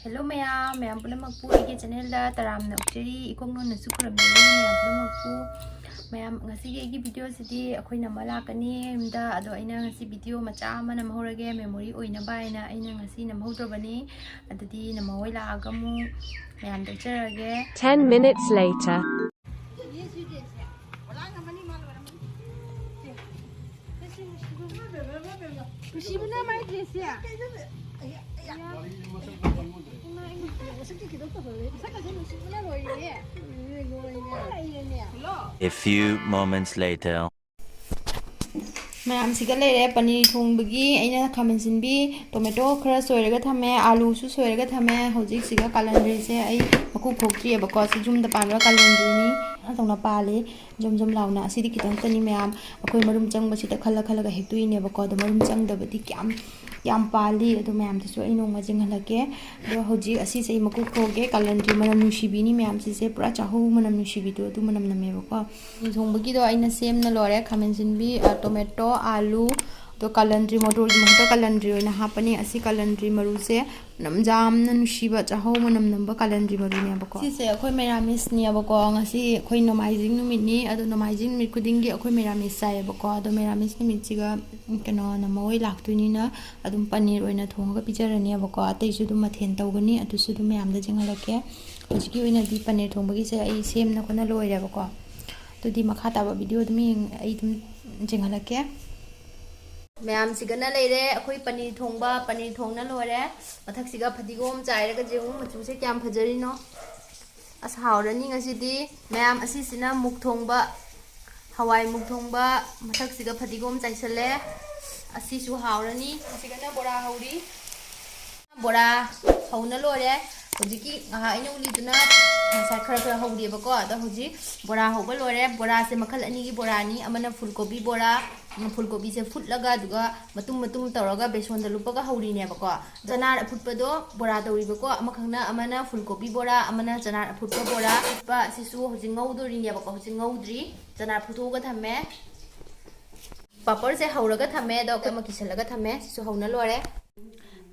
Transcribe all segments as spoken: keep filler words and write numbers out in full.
Hello ꯃꯌꯥꯝ, ꯃꯌꯥꯝ ꯄꯨꯝꯅꯃꯛꯄꯨ ꯑꯩꯒꯤ channelꯗ ꯇꯔꯥꯝꯅ ꯑꯣꯛꯆꯔꯤ, ꯏꯀꯣꯛ ꯅꯣꯟꯅꯁꯨ ꯈꯨꯔꯨꯝꯖꯔꯤ ꯃꯌꯥꯝ ꯄꯨꯝꯅꯃꯛꯄꯨ꯫ ꯃꯌꯥꯝ, ꯉꯁꯤꯒꯤ ꯑꯩꯒꯤ videoꯁꯤꯗꯤ ꯑꯩꯈꯣꯏ ꯅꯝꯃ ꯂꯥꯛꯀꯅꯤ ꯌꯨꯝꯗ, ꯑꯗꯣ ꯑꯩꯅ ꯉꯁꯤ video ꯃꯆꯥ ꯑꯃ ꯅꯝꯍꯧꯔꯒꯦ, memory ꯑꯣꯏꯅꯕ ꯍꯥꯏꯅ ꯑꯩꯅ ꯉꯁꯤ ꯅꯝꯍꯧꯗ꯭ꯔꯕꯅꯤ꯫ ꯑꯗꯨꯗꯤ ꯅꯝꯃꯍꯣꯏ ꯂꯥꯛꯑꯒ ꯑꯃꯨꯛ ꯃꯌꯥꯝꯗ ꯎꯠꯆꯔꯒꯦ꯫ Ten minutes later. ꯅꯨꯡꯁꯤꯕꯅ ꯃꯥꯏ dressꯁꯦ꯫ ꯃꯁꯛꯀꯁꯦ ꯅꯨꯡꯁꯤꯕꯅ ꯂꯣꯏꯔꯦꯅꯦ꯫ ꯂꯣꯏꯔꯦꯅꯦ꯫ A few moments later. ꯃꯌꯥꯝꯁꯤꯒ ꯂꯩꯔꯦ ꯄꯅꯤꯔ ꯊꯣꯡꯕꯒꯤ꯫ ꯑꯩꯅ ꯈꯥꯃꯦꯟ ꯑꯁꯤꯟꯕꯤ, tomato ꯈꯔ ꯁꯣꯏꯔꯒ ꯊꯝꯃꯦ, ꯑꯥꯂꯨꯁꯨ ꯁꯣꯏꯔꯒ ꯊꯝꯃꯦ꯫ ꯍꯧꯖꯤꯛꯁꯤꯒ ꯀꯥꯂꯟꯗ꯭ꯔꯤꯁꯦ ꯑꯩ ꯃꯀꯨ ꯈꯣꯛꯇ꯭ꯔꯤꯑꯕꯀꯣ, ꯁꯤ ꯌꯨꯝꯗ ꯄꯥꯟꯕ ꯀꯥꯂꯟꯗ꯭ꯔꯤꯅꯤ꯫ ꯇꯧꯅ ꯄꯥꯜꯂꯤ, ꯖꯣꯝ ꯖꯣꯝ ꯂꯥꯎꯅ꯫ ꯑꯁꯤꯗꯤ ꯈꯤꯇꯪꯇꯅꯤ ꯃꯌꯥꯝ, ꯑꯩꯈꯣꯏ ꯃꯔꯨꯝ ꯆꯪꯕꯁꯤꯗ ꯈꯜꯂ ꯈꯜꯂꯒ ꯍꯦꯛꯇꯣꯛꯏꯅꯦꯕꯀꯣ꯫ ꯑꯗꯣ ꯃꯔꯨꯝ ꯆꯪꯗꯕꯗꯤ ꯀꯌꯥꯝ ꯌꯥꯝ ꯄꯥꯜꯂꯤ, ꯑꯗꯣ ꯃꯌꯥꯝꯗꯁꯨ ꯑꯩ ꯅꯣꯡꯃ ꯌꯦꯡꯍꯜꯂꯛꯀꯦ꯫ ꯑꯗꯣ ꯍꯧꯖꯤꯛ ꯑꯁꯤꯁꯦ ꯑꯩ ꯃꯀꯨ ꯈꯣꯛꯑꯒꯦ꯫ ꯀꯥꯂꯟꯗ꯭ꯔꯤ ꯃꯅꯝ ꯅꯨꯡꯁꯤꯕꯤꯅꯤ ꯃꯌꯥꯝ, ꯁꯤꯁꯦ ꯄꯨꯔꯥ ꯆꯥꯍꯧ ꯃꯅꯝ ꯅꯨꯡꯁꯤꯕꯤꯗꯣ ꯑꯗꯨ ꯃꯅꯝ ꯅꯝꯃꯦꯕꯀꯣ꯫ ꯊꯣꯡꯕꯒꯤꯗꯣ ꯑꯩꯅ ꯁꯦꯝꯅ ꯂꯣꯏꯔꯦ꯫ ꯈꯥꯃꯦꯟ ꯑꯁꯤꯟꯕꯤ, ꯑ, tomato, ꯑꯥꯂꯨ, ꯑꯗꯣ ꯀꯥꯂꯟꯗ꯭ꯔꯤ, ꯃꯣꯇꯣꯔꯒꯤ ꯃꯍꯨꯠꯇ ꯀꯥꯂꯟꯗ꯭ꯔꯤ ꯑꯣꯏꯅ ꯍꯥꯞꯄꯅꯤ꯫ ꯑꯁꯤ ꯀꯥꯂꯟꯗ꯭ꯔꯤ ꯃꯔꯨꯁꯦ ꯃꯅꯝ ꯌꯥꯝꯅ ꯅꯨꯡꯁꯤꯕ, ꯆꯥꯍꯧ ꯃꯅꯝ ꯅꯝꯕ ꯀꯥꯂꯟꯗ꯭ꯔꯤ ꯃꯔꯨꯅꯦꯕꯀꯣ꯫ ꯁꯤꯁꯦ ꯑꯩꯈꯣꯏ ꯃꯦꯔꯥꯃꯤꯁꯅꯦꯕꯀꯣ꯫ ꯉꯁꯤ ꯑꯩꯈꯣꯏ ꯅꯣꯡꯃꯥꯏꯖꯤꯡ ꯅꯨꯃꯤꯠꯅꯤ, ꯑꯗꯣ ꯅꯣꯡꯃꯥꯏꯖꯤꯡ ꯅꯨꯃꯤꯠ ꯈꯨꯗꯤꯡꯒꯤ ꯑꯩꯈꯣꯏ ꯃꯦꯔꯥꯃꯤꯁ ꯆꯥꯏꯌꯦꯕꯀꯣ꯫ ꯑꯗꯣ ꯃꯦꯔꯥꯃꯤꯁ ꯅꯨꯃꯤꯠꯁꯤꯒ, ꯀꯩꯅꯣ, ꯅꯝꯃꯍꯣꯏ ꯂꯥꯛꯇꯣꯏꯅꯤꯅ ꯑꯗꯨꯝ ꯄꯅꯤꯔ ꯑꯣꯏꯅ ꯊꯣꯡꯉꯒ ꯄꯤꯖꯔꯅꯦꯕꯀꯣ꯫ ꯑꯇꯩꯁꯨ ꯑꯗꯨꯝ ꯃꯊꯦꯜ ꯇꯧꯒꯅꯤ, ꯑꯗꯨꯁꯨ ꯑꯗꯨꯝ ꯃꯌꯥꯝꯗ ꯌꯦꯡꯍꯜꯂꯛꯀꯦ꯫ ꯍꯧꯖꯤꯛꯀꯤ ꯑꯣꯏꯅꯗꯤ ꯄꯅꯤꯔ ꯊꯣꯡꯕꯒꯤꯁꯦ ꯑꯩ ꯁꯦꯝꯅ ꯈꯣꯠꯅ ꯂꯣꯏꯔꯦꯕꯀꯣ꯫ ꯑꯗꯨꯗꯤ ꯃꯈꯥ ꯇꯥꯕ video ꯑꯗꯨꯝ ꯌꯦꯡ-, ꯑꯩ ꯑꯗꯨꯝ ꯌꯦꯡꯍꯜꯂꯛꯀꯦ꯫ ꯃꯌꯥꯝꯁꯤꯒꯅ ꯂꯩꯔꯦ ꯑꯩꯈꯣꯏ ꯄꯅꯤꯔ ꯊꯣꯡꯕ, ꯄꯅꯤꯔ ꯊꯣꯡꯅ ꯂꯣꯏꯔꯦ꯫ ꯃꯊꯛꯁꯤꯒ ꯐꯗꯤꯒꯣꯝ ꯆꯥꯏꯔꯒ ꯌꯦꯡꯉꯨ, ꯃꯆꯨꯁꯦ ꯀꯌꯥꯝ ꯐꯖꯔꯤꯅꯣ꯫ ꯑꯁ, ꯍꯥꯎꯔꯅꯤ ꯉꯁꯤꯗꯤ꯫ ꯃꯌꯥꯝ, ꯑꯁꯤꯁꯤꯅ ꯃꯨꯛ ꯊꯣꯡꯕ, ꯍꯋꯥꯏ ꯃꯨꯛ ꯊꯣꯡꯕ, ꯃꯊꯛꯁꯤꯒ ꯐꯗꯤꯒꯣꯝ ꯆꯥꯏꯁꯜꯂꯦ꯫ ꯑꯁꯤꯁꯨ ꯍꯥꯎꯔꯅꯤ꯫ ꯑꯁꯤꯒꯅ ꯕꯣꯔꯥ ꯍꯧꯔꯤ꯫ ꯕꯣꯔꯥ ꯍꯧꯅ ꯂꯣꯏꯔꯦ꯫ ꯍꯧꯖꯤꯛꯀꯤ ꯉꯥꯏꯍꯥꯛ ꯑꯩꯅ ꯎꯠꯂꯤꯗꯨꯅ ꯉꯁꯥꯏ ꯈꯔ ꯈꯔ ꯍꯧꯔꯤꯑꯕꯀꯣ꯫ ꯑꯗꯣ ꯍꯧꯖꯤꯛ ꯕꯣꯔꯥ ꯍꯧꯕ ꯂꯣꯏꯔꯦ꯫ ꯕꯣꯔꯥꯁꯦ ꯃꯈꯜ ꯑꯅꯤꯒꯤ ꯕꯣꯔꯥꯅꯤ꯫ ꯑꯃꯅ ꯐꯨꯜ ꯀꯣꯕꯤ ꯕꯣꯔꯥ, ꯎꯝ, ꯐꯨꯜ ꯀꯣꯕꯤꯁꯦ ꯐꯨꯠꯂꯒ, ꯑꯗꯨꯒ ꯃꯇꯨꯝ ꯃꯇꯨꯝ ꯇꯧꯔꯒ ꯕꯦꯁꯣꯟꯗ ꯂꯨꯞꯄꯒ ꯍꯧꯔꯤꯅꯦꯕꯀꯣ꯫ ꯆꯅꯥꯔ ꯑꯐꯨꯠꯄꯗꯣ ꯕꯣꯔꯥ ꯇꯧꯔꯤꯕꯀꯣ꯫ ꯑꯃꯈꯛꯅ, ꯑꯃꯅ ꯐꯨꯜ ꯀꯣꯕꯤ ꯕꯣꯔꯥ, ꯑꯃꯅ ꯆꯅꯥꯔ ꯑꯐꯨꯠꯄ ꯕꯣꯔꯥ꯫ ꯑꯐꯨꯠꯄ ꯑꯁꯤꯁꯨ ꯍꯧꯖꯤꯛ ꯉꯧꯗꯣꯔꯤꯅꯦꯕꯀꯣ꯫ ꯍꯧꯖꯤꯛ ꯉꯧꯗ꯭ꯔꯤ, ꯆꯅꯥꯔ ꯐꯨꯠꯇꯣꯛꯑꯒ ꯊꯝꯃꯦ꯫ ꯄꯥꯄꯔꯁꯦ ꯍꯧꯔꯒ ꯊꯝꯃꯦ, ꯑꯗꯣ ꯑꯃ ꯀꯤꯁꯜꯂꯒ ꯊꯝꯃꯦ꯫ ꯁꯤꯁꯨ ꯍꯧꯅ ꯂꯣꯏꯔꯦ꯫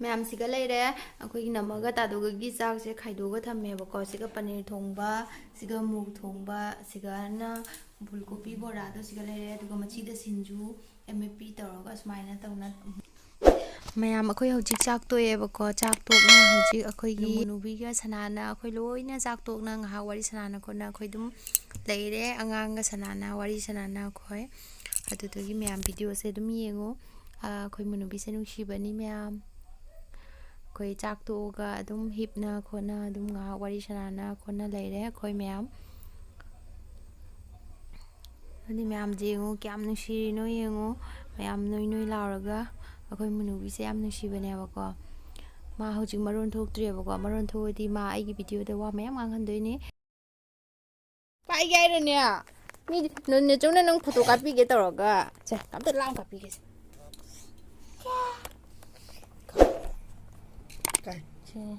ꯃꯌꯥꯝꯁꯤꯒ ꯂꯩꯔꯦ꯫ ꯑꯩꯈꯣꯏꯒꯤ ꯅꯝꯃꯒ ꯇꯥꯗꯣꯒꯒꯤ ꯆꯥꯛꯁꯦ ꯈꯥꯏꯗꯣꯛꯑꯒ ꯊꯝꯃꯦꯕꯀꯣ꯫ ꯁꯤꯒ ꯄꯅꯤꯔ ꯊꯣꯡꯕ, ꯁꯤꯒ ꯃꯨꯛ ꯊꯣꯡꯕ, ꯁꯤꯒꯅ ꯐꯨꯜ ꯀꯣꯕꯤ ꯕꯣꯔꯥꯗꯣ ꯁꯤꯒ ꯂꯩꯔꯦ꯫ ꯑꯗꯨꯒ ꯃꯆꯤꯗ ꯁꯤꯡꯖꯨ, ꯑꯃꯦꯠꯄꯤ ꯇꯧꯔꯒ ꯁꯨꯃꯥꯏꯅ ꯇꯧꯅ ꯃꯌꯥꯝ, ꯑꯩꯈꯣꯏ ꯍꯧꯖꯤꯛ ꯆꯥꯛ ꯇꯣꯛꯑꯦꯕꯀꯣ꯫ ꯆꯥꯛ ꯇꯣꯛꯅ ꯍꯧꯖꯤꯛ ꯑꯩꯈꯣꯏꯒꯤ ꯅꯨꯕꯤꯒ ꯁꯅꯥꯅ ꯑꯩꯈꯣꯏ ꯂꯣꯏꯅ ꯆꯥꯛ ꯇꯣꯛꯅ ꯉꯥꯏꯍꯥꯛ ꯋꯥꯔꯤ ꯁꯅꯥꯅ ꯈꯣꯠꯅ ꯑꯩꯈꯣꯏ ꯑꯗꯨꯝ ꯂꯩꯔꯦ꯫ ꯑꯉꯥꯡꯒ ꯁꯅꯥꯅ ꯋꯥꯔꯤ ꯁꯅꯥꯅ ꯑꯩꯈꯣꯏ꯫ ꯑꯗꯨꯗꯨꯒꯤ ꯃꯌꯥꯝ ꯚꯤꯗꯤꯑꯣꯁꯦ ꯑꯗꯨꯝ ꯌꯦꯡꯉꯨ꯫ ꯑ, ꯑꯩꯈꯣꯏ ꯃꯨꯅꯨꯕꯤꯁꯦ ꯅꯨꯡꯁꯤꯕꯅꯤ ꯃꯌꯥꯝ꯫ ꯑꯩꯈꯣꯏ ꯆꯥꯛ ꯇꯣꯛꯑꯒ ꯑꯗꯨꯝ ꯍꯤꯞꯅ ꯈꯣꯠꯅ ꯑꯗꯨꯝ ꯉꯥꯏꯍꯥꯛ ꯋꯥꯔꯤ ꯁꯅꯥꯅ ꯈꯣꯠꯅ ꯂꯩꯔꯦ ꯑꯩꯈꯣꯏ ꯃꯌꯥꯝ꯫ ꯑꯗꯨꯗꯤ ꯃꯌꯥꯝꯁꯦ ꯌꯦꯡꯉꯨ, ꯀꯌꯥꯝ ꯅꯨꯡꯁꯤꯔꯤꯅꯣ ꯌꯦꯡꯉꯨ꯫ ꯃꯌꯥꯝ ꯅꯣꯏ ꯅꯣꯏ ꯂꯥꯎꯔꯒ꯫ ꯑꯩꯈꯣꯏ ꯃꯨꯅꯨꯕꯤꯁꯦ ꯌꯥꯝ ꯅꯨꯡꯁꯤꯕꯅꯦꯕꯀꯣ꯫ ꯃꯥ ꯍꯧꯖꯤꯛ ꯃꯔꯣꯟ ꯊꯣꯛꯇ꯭ꯔꯤꯑꯕꯀꯣ꯫ ꯃꯔꯣꯟ ꯊꯣꯛꯑꯗꯤ ꯃꯥ ꯑꯩꯒꯤ ꯚꯤꯗꯤꯑꯣꯗ ꯋꯥ ꯃꯌꯥꯝ ꯉꯥꯡꯍꯟꯗꯣꯏꯅꯦ꯫ ꯄꯥꯏꯒꯦ ꯍꯥꯏꯔꯅꯦ? ꯃꯤꯗꯤ ꯅ-, ꯅꯦꯆꯧꯅ ꯅꯪ ꯐꯣꯇꯣ ꯀꯥꯞꯄꯤꯒꯦ ꯇꯧꯔꯒ꯫ ꯁꯦ, ꯑꯝꯇ ꯂꯥꯡ ꯀꯥꯞꯄꯤꯒꯦꯁꯦ꯫ ꯀꯥꯏ? ꯁꯦ꯫ ꯎꯝ,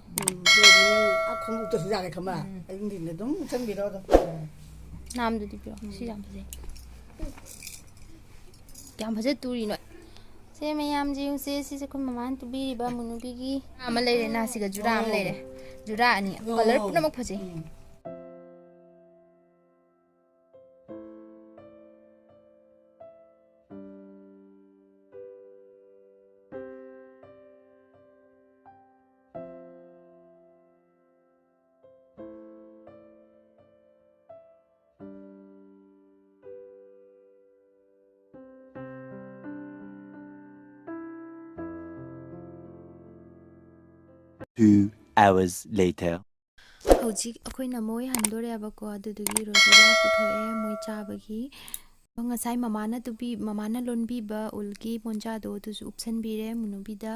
ꯁꯦ, ꯅꯪ ꯑꯥ ꯈꯣꯡꯎꯞꯇꯁꯨ ꯌꯥꯔꯦ, ꯈꯪꯕ꯭ꯔꯥ? ꯎꯝ꯫ ꯑꯩ ꯅꯨꯡꯊꯤꯟꯗ ꯑꯗꯨꯝ ꯆꯪꯕꯤꯔꯣ ꯑꯗꯣ꯫ ꯅꯥꯝꯗꯨꯗꯤ ꯄꯤꯔꯣ꯫ ꯁꯤ ꯌꯥꯝ ꯐꯖꯩ꯫ ꯀꯌꯥꯝ ꯐꯖ ꯇꯨꯔꯤꯅꯣ꯫ ꯁꯦ ꯃꯌꯥꯝꯁꯦ ꯌꯦꯡꯉꯨꯁꯦ, ꯁꯤꯁꯦ ꯑꯩꯈꯣꯏ ꯃꯃꯥꯅ ꯇꯨꯕꯤꯔꯤꯕ ꯃꯨꯅꯨꯕꯤꯒꯤ ꯑꯃ ꯂꯩꯔꯦ, ꯅꯥꯁꯤꯒ ꯖꯨꯔꯥ ꯑꯃ ꯂꯩꯔꯦ꯫ ꯖꯨꯔꯥ ꯑꯅꯤ꯫ ꯀꯂꯔ ꯄꯨꯝꯅꯃꯛ ꯐꯖꯩ꯫ ꯎꯝ꯫ Two hours later. ꯍꯧꯖꯤꯛ ꯑꯩꯈꯣꯏꯅ ꯃꯣꯏ ꯍꯟꯗꯣꯔꯦꯕꯀꯣ, ꯑꯗꯨꯗꯨꯒꯤ ꯔꯣꯖꯤꯂꯥ ꯄꯨꯊꯣꯛꯑꯦ ꯃꯣꯏ ꯆꯥꯕꯒꯤ꯫ ꯉꯁꯥꯏ ꯃꯃꯥꯅ ꯇꯨꯕꯤ-, ꯃꯃꯥꯅ ꯂꯣꯟꯕꯤꯕ ꯎꯜꯒꯤ ꯃꯣꯟꯖꯥꯗꯣ ꯑꯗꯨꯁꯨ ꯎꯞꯁꯟꯕꯤꯔꯦ ꯃꯨꯅꯨꯕꯤꯗ꯫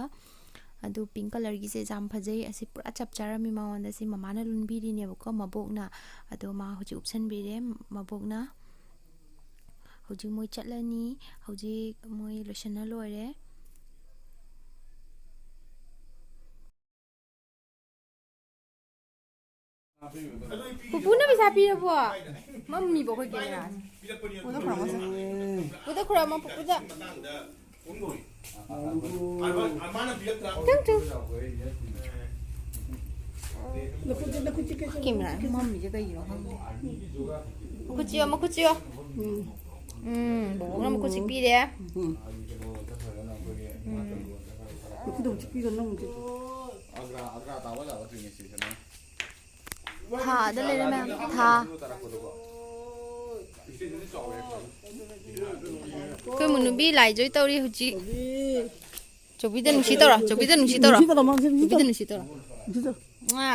ꯑꯗꯨ ꯄꯤꯡ ꯀꯂꯔꯒꯤꯁꯦ ꯌꯥꯝ ꯐꯖꯩ꯫ ꯑꯁꯤ ꯄꯨꯔꯥ ꯆꯞ ꯆꯥꯔꯝꯃꯤ ꯃꯉꯣꯟꯗ꯫ ꯁꯤ ꯃꯃꯥꯅ ꯂꯣꯟꯕꯤꯔꯤꯅꯦꯕꯀꯣ ꯃꯕꯣꯛꯅ꯫ ꯑꯗꯣ ꯃꯥ ꯍꯧꯖꯤꯛ ꯎꯞꯁꯟꯕꯤꯔꯦ ꯃꯕꯣꯛꯅ꯫ ꯍꯧꯖꯤꯛ ꯃꯣꯏ ꯆꯠꯂꯅꯤ꯫ ꯍꯧꯖꯤꯛ ꯃꯣꯏ ꯂꯣꯏꯁꯟꯅ ꯂꯣꯏꯔꯦ꯫ ꯄꯨꯄꯨꯅ ꯄꯩꯁꯥ ꯄꯤꯔꯕꯣ? ꯃꯝꯃꯤꯕꯣ ꯑꯩꯈꯣꯏ ꯀꯦꯃꯦꯔꯥꯁꯦ? ꯄꯨꯗ ꯈꯨꯔꯥꯃꯣ, ꯄꯨꯄꯨꯗ꯫ ꯃꯥꯅ ꯄꯤꯔꯛꯇ꯭ꯔꯥ? ꯀꯦꯃꯦꯔꯥ ꯃꯝꯃꯤꯁꯦ ꯀꯩꯒꯤꯅꯣ ꯈꯪꯗꯦ꯫ ꯃꯈꯨꯠ ꯆꯤꯌꯣ, ꯃꯈꯨꯠ ꯆꯤꯌꯣ꯫ ꯎꯝ, ꯕꯣꯕꯣꯛꯅ ꯃꯈꯨꯠ ꯆꯤꯛꯄꯤꯔꯦ꯫ ꯎꯝ꯫ ꯎꯝ꯫ ꯃꯈꯨꯠ ꯑꯃꯨꯛ ꯆꯤꯛꯄꯤꯔꯣ, ꯅꯪ ꯑꯃꯨꯛ ꯆꯤꯛꯄꯤꯔꯣ꯫ ꯊꯥꯗ ꯂꯩꯔꯦ ꯃꯌꯥꯝ, ꯊꯥ꯫ ꯑꯩꯈꯣꯏ ꯃꯨꯅꯨꯕꯤ ꯂꯥꯏꯖꯣꯏ ꯇꯧꯔꯤ ꯍꯧꯖꯤꯛ꯫ ꯆꯧꯕꯤꯗ ꯅꯨꯡꯁꯤ ꯇꯧꯔꯣ, ꯆꯧꯕꯤꯗ ꯅꯨꯡꯁꯤ ꯇꯧꯔꯣ꯫ ꯅꯨꯡꯁꯤ ꯇꯧꯔꯣ, ꯃꯥ ꯅꯨꯡꯁꯤ ꯇꯧꯔꯣ꯫ ꯆꯧꯕꯤꯗ ꯅꯨꯡꯁꯤ ꯇꯧꯔꯣ꯫ ꯅꯨꯡꯁꯤ ꯇꯧꯔꯣ꯫ ꯉꯥ꯫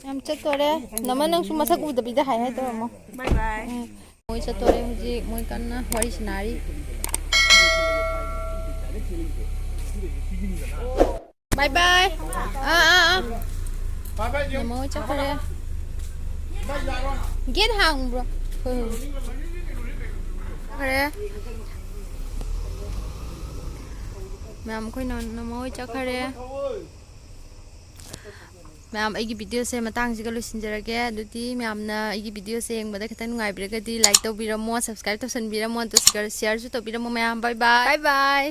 ꯌꯥꯝ ꯆꯠꯇꯣꯔꯦ꯫ ꯅꯃ ꯅꯪꯁꯨ ꯃꯁꯛ ꯎꯗꯕꯤꯗ ꯍꯥꯏ ꯍꯥꯏ ꯇꯧꯔꯝꯃꯣ꯫ ꯕꯥꯏ ꯕꯥꯏ꯫ ꯎꯝ꯫ ꯃꯣꯏ ꯆꯠꯇꯣꯔꯦ ꯍꯧꯖꯤꯛ꯫ ꯃꯣꯏ ꯀꯟꯅ ꯋꯥꯔꯤ ꯁꯥꯟꯅꯔꯤ꯫ ꯕꯥꯏ ꯕꯥꯏ꯫ ꯑꯥ, ꯑꯥ, ꯑꯥ꯫ ꯃꯃꯥ ꯍꯣꯏ ꯆꯠꯈ꯭ꯔꯦ꯫ ꯒꯦꯠ ꯍꯥꯡꯕ꯭ꯔꯣ? ꯍꯣꯏ, ꯍꯣꯏ꯫ ꯐꯔꯦ꯫ ꯃꯌꯥꯝ ꯑꯩꯈꯣꯏ ꯅ-, ꯅꯃꯥ ꯍꯣꯏ ꯆꯠꯈ꯭ꯔꯦ꯫ ꯃꯌꯥꯝ ꯑꯩꯒꯤ ꯚꯤꯗꯤꯑꯣꯁꯦ ꯃꯇꯥꯡꯁꯤꯒ ꯂꯣꯏꯁꯤꯟꯖꯔꯒꯦ꯫ ꯑꯗꯨꯗꯤ ꯃꯌꯥꯝꯅ ꯑꯩꯒꯤ ꯚꯤꯗꯤꯑꯣꯁꯦ ꯌꯦꯡꯕꯗ ꯈꯤꯇꯪ ꯅꯨꯡꯉꯥꯏꯕꯤꯔꯒꯗꯤ like ꯇꯧꯕꯤꯔꯝꯃꯣ, subscribe ꯇꯧꯁꯟꯕꯤꯔꯝꯃꯣ, ꯑꯗꯨꯒ share-ꯁꯨ ꯇꯧꯕꯤꯔꯝꯃꯣ ꯃꯌꯥꯝ꯫ ꯕꯥꯏ ꯕꯥꯏ꯫ ꯕꯥꯏ ꯕꯥꯏ꯫